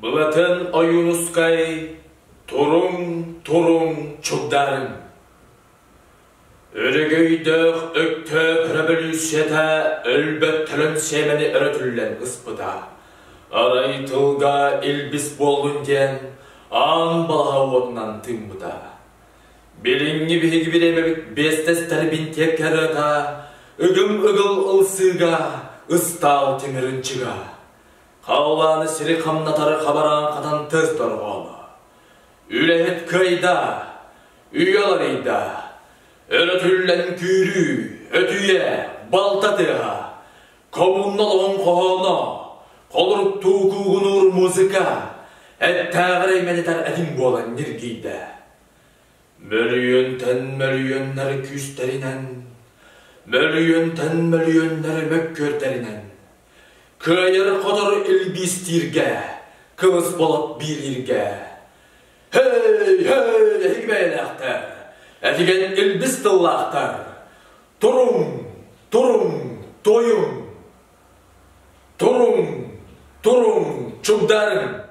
Былатын Ойуунускай «Туруҥ, туруҥ, чугдарыҥ!» Өрөгөйдөөх Өктөөп өрөбөлүүссүйэтэ өлбөт төлөн сиэмэни өрө түллэн ыспыта. Арай тылга илбис буоллун диэн аан балаһа уотунан тыыммыта. Билиҥҥи биһиги бириэмэбит биэстэстэр бинтиэккэ ырыата ыгым-ыгыл ылсыыга ыстаал тимир ынчыга. Халлааны сири хамнатары хабараан хатан тыс дорҕооно. Үлэһит кыайда, үйэ уларыйда. Өрөтүллэн күүрүү, өтүйэ, балта тыаһа, коммуна олоҕун хоһооно, холоруктуу куугунуур музыка, эттээҕэр эймэнитэр этиҥ буолан ньиргийдэ. Мөлүйүөнтэн мөлүйүөннэр күүстэринэн, мөлүйүөнтэн мөлүйүөннэр мөккүөрдэринэн, кыайар-хотор илбиистииргэ, кылыс болот биилииргэ Һэй, һэй, эһиги бэйэлээхтэр, этигэн илбис тыллаахтар, туруҥ, туруҥ, туойуҥ, туруҥ, туруҥ, чугдарыҥ!